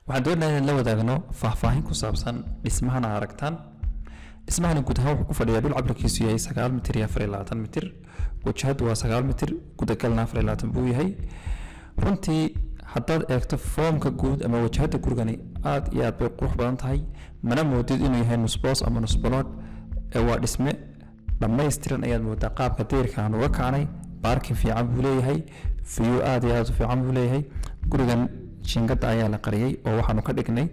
Waxaan doonaynaa inaan la wadaagno faahfaahin ku saabsan dhismahan aad aragtaan. Dhismahani guud ahaan wuxuu ku fadhiyaa dhul cabirkiisu yahay 9 mitir iyo 24 mitir. Wajahadu waa 9 mitir, gudagalna 24 buu yahay. Runtii haddaad eegto foomka guud ama wajahada gurigani, aad iyo aad bay qurux badan tahay. Mana moodid inuu yahay nusboos ama nusbalood ee waa dhisme dhammaystiran ayaad moodaa. Qaabka deyrka aan uga kacnay, parking fiican buu leeyahay, view aad iyo aad u fiican buu leeyahay. Gurigan jiingada ayaa la qariyey oo waxaanu ka dhignay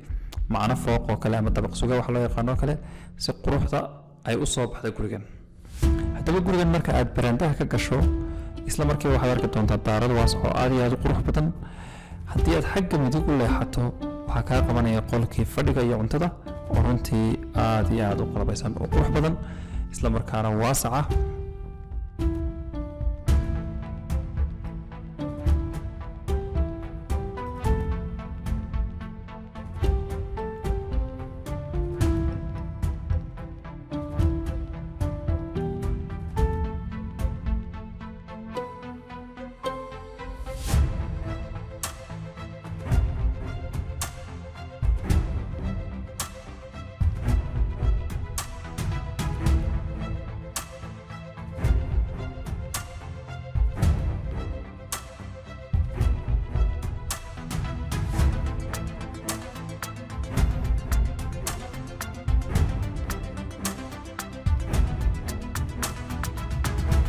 macno fooq oo kale ama dabaq suga wax loo yaqaano kale, si quruxda ay u soo baxday gurigan. Haddaba gurigan marka aad baraandaha ka gasho, isla markiiba waxaad arki doontaa daarad waas oo aad iyo aad u qurux badan. Haddii aad xagga midig u leexato, waxaa kaa qabanaya qolkii fadhiga iyo cuntada oo runtii aad iyo aad u qalabaysan oo qurux badan, isla markaana waasac ah.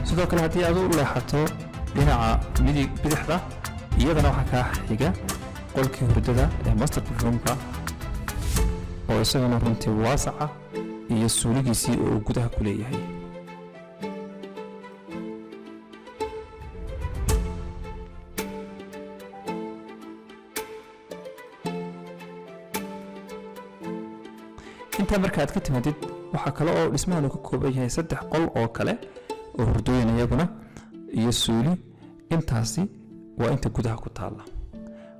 Sidoo kale haddii aad u leexato dhinaca midig bidixda, iyadana waxaa kaa xiga qolkii hurdada ee master bedroomka oo isaguna runtii waasaca iyo suuligiisii oo uu gudaha ku leeyahay. Intaa marka aad ka timaadid, waxaa kale oo dhismahan uu ka kooban yahay saddex qol oo kale oo hurdooyin iyaguna iyo suuli. Intaasi waa inta gudaha ku taalla.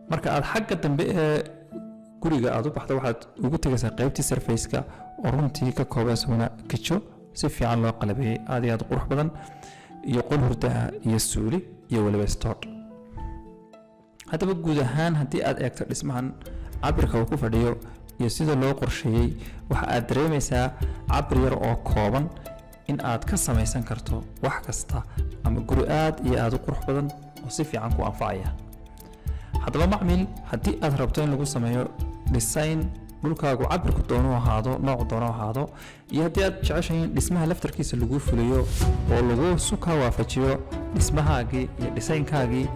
Marka aad xagga dambe ee guriga aad u baxdo, waxaad ugu tegaysaa qaybtii service-ka oo runtii ka kooban isaguna kijo si fiican loo qalabeeyey, aad iyo aad u qurux badan, iyo qol hurdaha iyo suuli iyo weliba store. Haddaba guud ahaan haddii aad eegto dhismahan, cabirka uu ku fadhiyo iyo sida loo qorsheeyey, waxa aad dareemaysaa cabir yar oo kooban in aad ka samaysan karto wax kasta ama guri aad iyo aad u qurux badan oo si fiican ku anfacaya. Haddaba macmil, haddii aad rabto in lagu sameeyo design dhulkaagu cabirku doono ahaado, noocu doono ahaado, iyo haddii aad jeceshahay in dhismaha laftarkiisa lagu fuliyo oo lagu sukaa waafajiyo dhismahaagii iyo designkaagii,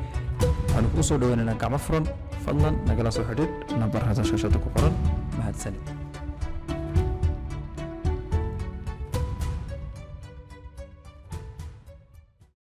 waxaanu kugu soo dhaweynaynaa gacmo furan. Fadlan nagala soo xidhiidh nambarada shaashada ku qoran. Mahadsanid.